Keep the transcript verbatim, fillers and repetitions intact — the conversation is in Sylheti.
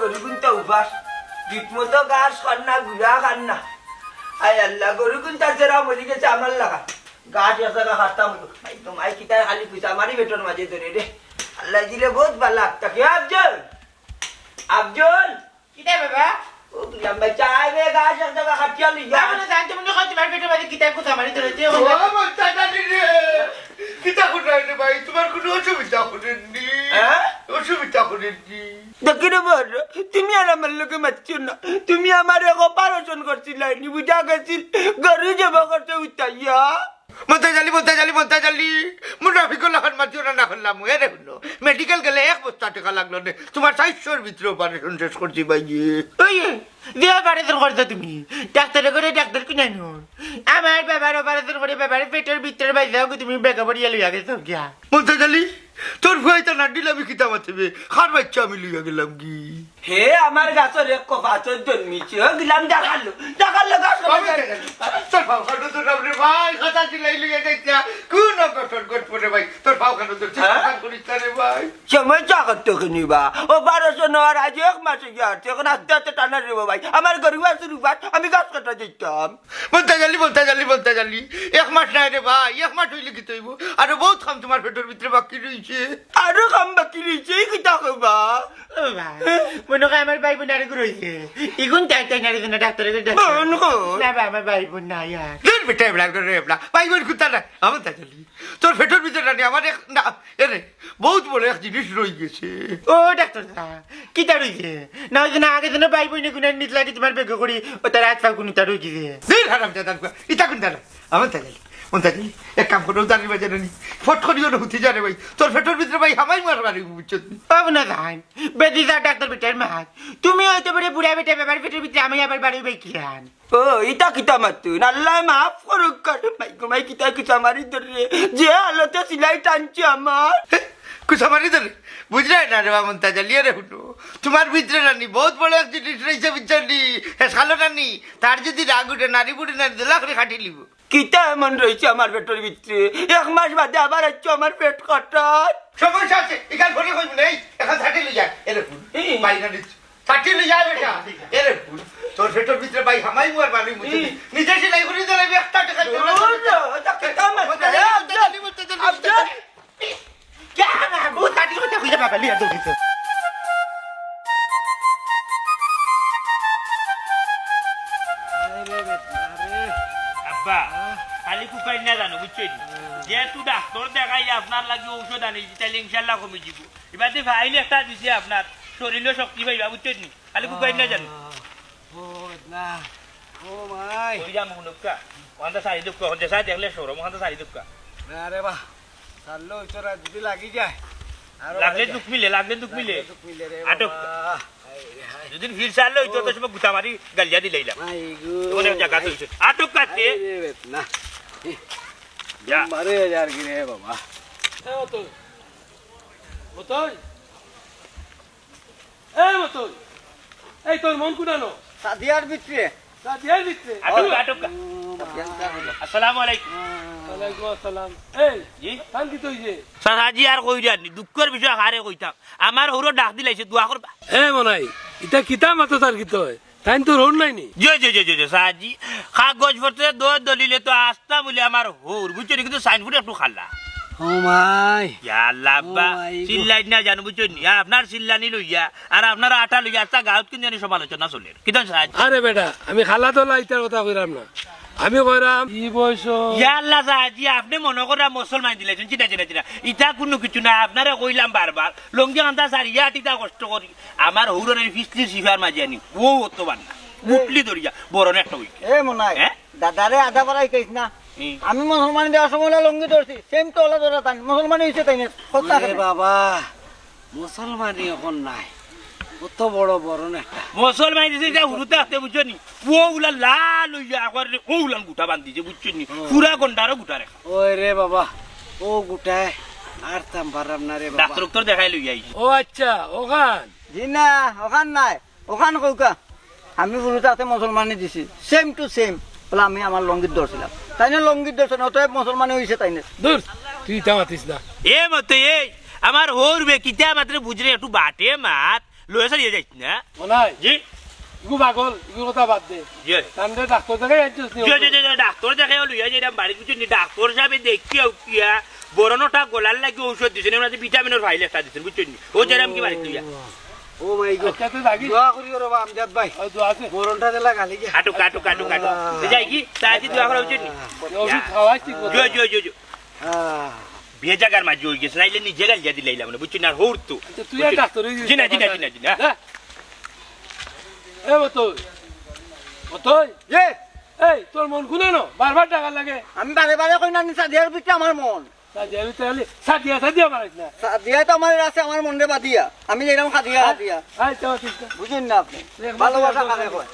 গরু কুনতা উপাস, ঠিক মতো ঘাস খার না, গুড়া খার না। আয় আল্লাহ, গরু কুনতা যেরা মরি গেছে আমার লাগা। ঘাস এক জাগা খারতাম তো। ভাই, তোমায় কিতায় খালি কুচামারি পেটর মাঝে ধরে রে। আল্লাহ দিলে বউত ভালা লাগতা। কে আফজল? আফজল? কিতা বাবা? ও, তুই আমার চাই রে, ঘাস এক জাগা খাটিয়া লইয়া। বাবা, না, জানতে মনে হয় তোমার পেটর মাঝে কিতা কুচামারি ধরেছে, ও, ওই যে আমার চাচা রে, কিতা করে রে ভাই, তোমার কোনো অসুবিধা করেননি? হ্যাঁ? অসুবিধা করেননি? দেখি রে বড়, তুমি আর আমার লগে মাতছো না। তুমি আমার এক অপারেশন করছিলায় নি, বুঝা গেছিল, গরু জব করতে উঠাইয়া। মন্তাজ আলী, মন্তাজ আলী, মন্তাজ আলী, মুনাফিকর লাখান মাতিও না, না করলাম, এ রে হুনো, মেডিকেল গেলে এক বস্তা টেকা লাগলো নে, তোমার চাইরশোর ভিতরে অপারেশন শেষ করছি ভাই। ওই, যে অপারেশন করছো তুমি, ডাক্তারে করে ডাক্তার কিনা নুন? আমার বাবার অপারেশন করে বাবার পেটর ভিতরে বাইরে যাও, তুমি বেকা পড়িয়া লইয়া গেছো গিয়া। মন্তাজ আলী, তোর ফুয়াইতা না দিলে আমি কিতা মাতিবে? খার বাচ্চা আমি লইয়া গেলাম কি? হে আমার গাছর এক কপাচর জন্মিছে, ও গিলাম দেখালো, দেখালো গাছ কপাচর। তোর বাবা তো তোর বাপরে ভাই, কথা দিলাই লইয়া যাইতা। কোন গঠন গঠ পড়ে ভাই? তোর বাবা তো হ্যাঁ? চিন্তা করিস না রে ভাই। সময় চাকর তো কিনিবা। ও বারোশো নেওয়ার আজ এক মাস হয়ে গেছে, এখন আস্তে আস্তে টানা রে ভাই। আমার গরু আছে রুবাত, আমি গাছ কাটা দিতাম। মন্তাজ আলী, মন্তাজ আলী, মন্তাজ আলী। এক মাস নাই রে ভাই, এক মাস হইলে কি তৈব? আরো বউত কাম তোমার পেটর ভিতরে বাকি রইছে। আরো কাম বাকি রইছে, এই কিতা কইবা? ও ভাই, মনে হয় আমার ভাই বোন আরেক রইছে। ইগুন তাই তাই নারে না ডাক্তারে করে ডাক্তার। বোন গো। না বা, আমার ভাই বোন নাই আর। দূর বেটা, এবলা করে এবলা। ভাই বোন কুতা না? আমার তাই চলি। তোর পেটর ভিতরে নানি আমার এক না, এরে, বউত বড় এক জিনিস রই গেছে। ও ডাক্তার সাব, কিতা রইছে? না হইছে না আগে যেন ভাই বোনে গুনার নিত লাগি তোমার বেগে করি, ও তার আজ পাও কোনটা রই গেছে। দূর হারাম জাদার গুয়া, ইতা কোন দাঁড়া? আমার তাই চলি। মন্তাজ আলী, এক কাম করো, উদারির বাজারে নি। ফট করিও না হুতি যা রে ভাই। তোর পেটর ভিতরে ভাই হামাই মার মারি বুঝছত নি? বাবু না যাই। বেদি যা ডাক্তার বেটার মা। তুমি হয়তো বড় বুড়া বেটা বাবার পেটর ভিতরে আমি আবার বাড়ি বেকিলাম। ও, ইতা কিতা মাতুন? আল্লাহ মাফ করুক কার। মাই গো মাই, কিতা কিতা মারি ধরে। যে হালতে সিলাই টানছে আমার। কুচামারি ধরে। বুঝলে না রে বা মন্তাজ আলী, আরে হুনো। তোমার ভিতরে নানি বউত বড় এক জিনিস রইছে, বুঝছো নি? হে শালো নানি, তার যদি রাগ উঠে, নারী বুড়ি নানি দোলা করে খাটি লিব। কিতা এমন রইছে আমার পেটর ভিতরে? এক মাস বাদে আবার আইছো আমার পেট কাটাত। সমস্যা আছে, এখান ঘরে কইব নেই, এখন থাকি লই যা। এরে হুন, এই। বাইরে নিচ্ছ। থাকি লই যা বেটা। এরে হুন, তোর পেটর ভিতরে ভাই হামাই মুয়ার বালি মুছে এই। নিজে সিলাই করি দিলে আমি একটা টেকা দিও না। ও, ও, ও, তা কিতা মাত? মন্তাজ আলী, মন্তাজ আলী, মন্তাজ আলী, আফজল। মন্তাজ আলী। কে আমার? ও, থাকি কথা কইলে বাবা, লিয়া দৌড়িত। আব্বা, খালি কুকাইর না জানো, বুঝছো নি? যেহেতু ডাক্তার দেখাই আপনার লাগি ঔষধ আনি, তাইলে ইনশাল্লাহ কমি যাব। এবার যে ফাইল একটা দিছে আপনার, শরীরও শক্তি পাইবা, বুঝছো নি? খালি কুকাইর না জানো। ও, না। ও মাই। ওই যা মুখ নুক্কা। ওখানটা সারি দুক্কা, ওখানটা সারি দেখলে শরম, ওখানটা সারি দুক্কা। না রে বা, সারলো ওই তোরা যদি লাগি যায়। আরো লাগলে লাগি যায়। দুখ মিলে, লাগলে দুখ মিলে। লাগলে দুখ মিলে রে আটক। বাবা। হায় রে হায়। যদি ফির সারলো ওই তো, ও। তো সময় গুতা মারি গালিয়া দিলাইলাম। মাই গো। ওখানে জায়গা মাই। তো হইছে। আটক কাটতে। আরে রে বেত না। যা। মারে যার কি রে বাবা। এ মতই। মতই। এ মতই, এই তোর মন কুনানো? সাদিয়ার ভিতরে। সাদিয়ার ভিতরে? আটক, আটক। ও, সাদিয়ার ভিতরে। আসসালামু আলাইকুম। ওয়ালাইকুম আসসালাম। এই, জি? তান কিতা অইছে? চাচাজি আর কইরা নি, দুঃখর বিষয় কারে কইতাম। আমার হউরর ডাক দিলাইছে, দোয়া করবা। এ মনাই, ইতা কিতা মাতো তার কিতা অয়? তাইন তোর হউর নায় নি? জি, জি, জি, জি, জি, চাচাজি। কাগজপত্রে দোষ দলিলে তো আস্তা বুলে আমার হউর, বুঝছো নি? কিন্তু সাইনবোর্ড একটু খালা। ও মাই। ইয়া আল্লাহ আব্বা, ও মাই গো। চিল্লাইন না জানো, বুঝছো নি? আপনার চিল্লানি লইয়া আর আপনার আটা লইয়া আস্তা গাঁওত কিন্তু জানি সমালোচনা চলের। কিতা চাচাজি? আরে বেটা, আমি খালা তো লাইতার কথা কইরাম না। আমি কইরাম, ই বয়স। ইয়া আল্লাহ চাচাজি, আপনে মনো কররা মুসলমান দিলাইছইন, চিনা, চিনা, চিনা। ইতা কুনু কিচ্ছু না, আপনারে কইলাম বারবার। লঙ্গি কান্তা সারিয়া আটিতা কষ্ট করি। আমার হউরর এই ফিসলি সিফার মাঝে আনি, ও অত বান্না। গুটলি ধরিয়া, বরন একটা অইছে। এ মনাই, হ্যাঁ? দাদারে আধা পারা হিকাইস না। হুম। আমি মুসলমানি দেওয়ার সময় ওলা লুঙ্গি ধরছি, same তো ওলা ধরা তাই, মুসলমানি অইছে তাই না? কথা ওরে আছে না? বাবা, মুসলমানি অখন নাই, অত বড় বরন একটা। মুসলমানি দিছে, এটা হুরুতে আছে, বুঝছো নি? ও উলা লাল অইয়া, একবার ও উলান গুটা বান্ধিছে, বুঝছো নি? ও। পুরা গন্ডারও গুটা রেখা। ওই রে বাবা, ও গুটায় আর তাম পারলাম না রে বাবা। ডাক্তার উক্তর দেখাই লইয়া আইছি। ও আচ্ছা, অখান? জি না, অখান নাই। অখান কউক্কা, আমি হুরুতাতে মুসলমানি দিছি, same to same। বলে, আমি আমার লঙ্গিত ধরছিলাম, তাইন লঙ্গিত ধরছে না, অতএব মুসলমানি অইছে তাইন। দূর, তুই ইতা মাতিস না। এ মতো, এই, আমার হউর বে কিতা মাতরে বুঝরে, একটু বাটে মাত। লইয়া ছাড়িয়া যাইস না। মনাই, জি? ইগু পাগল, ইগুর কথা বাদ দে। জি। তানরে ডাক্তর দেখাই আনছস নি? জি, জি, জি, জি, ডাক্তর দেখাই লইয়া যাইরাম বাড়িত, বুঝছইন নি? ডাক্তর সাবে দেখিয়া উঠিয়া বরনটা গলার লাগি ঔষধ দিছইন, এর মাঝে ভিটামিনর ফাইল একটা দিছইন, বুঝছইন নি? ও যেরাম কি বাড়িত লইয়া। ও মাই গড। আচ্ছা, তুই থাকিস। দোয়া করিও রে বা আমজাদ ভাই। ও, দোয়া আছে। মরণটা দিলা গালি গিয়া। আটুক, আটুক, আটুক, আটুক। আহ। যাই কি? তাই আজ দোয়া করা উচিত নি? ওষুধ খাওয়াইছি কোথায়? জো, জো, জো, জো। আহ। বিয়া জাগার মাঝে অই গেছে, নাইলে নিজে গালিয়া দিলাইলাম না, বুঝছইন না? আর হৌর তো। আচ্ছা, তুই আর ডাক্তার অই গেছিস? জি না, জি না, জি না, জি না। হ্যাঁ? এ, ও তুই। ও তুই? জি। এই, তোর মন কুনানো? বারবার ডাকার লাগে। আমি বারে বারে কই না, নি সাদিয়ার ভিতরে আমার মন। সাদিয়ার ভিতরে খালি সাদিয়া, সাদিয়া মারাইস না। সাদিয়া তো আমার আছে, আমার মনরে বাদিয়া। আমি যেরকম সাদিয়া, হ্যাঁ? সাদিয়া। হ্যাঁ, তো ঠিক আছে। বুঝইন না আপনি? দেখ, ভালোবাসা বুঝলাম, কাকে বুঝলাম। কয়?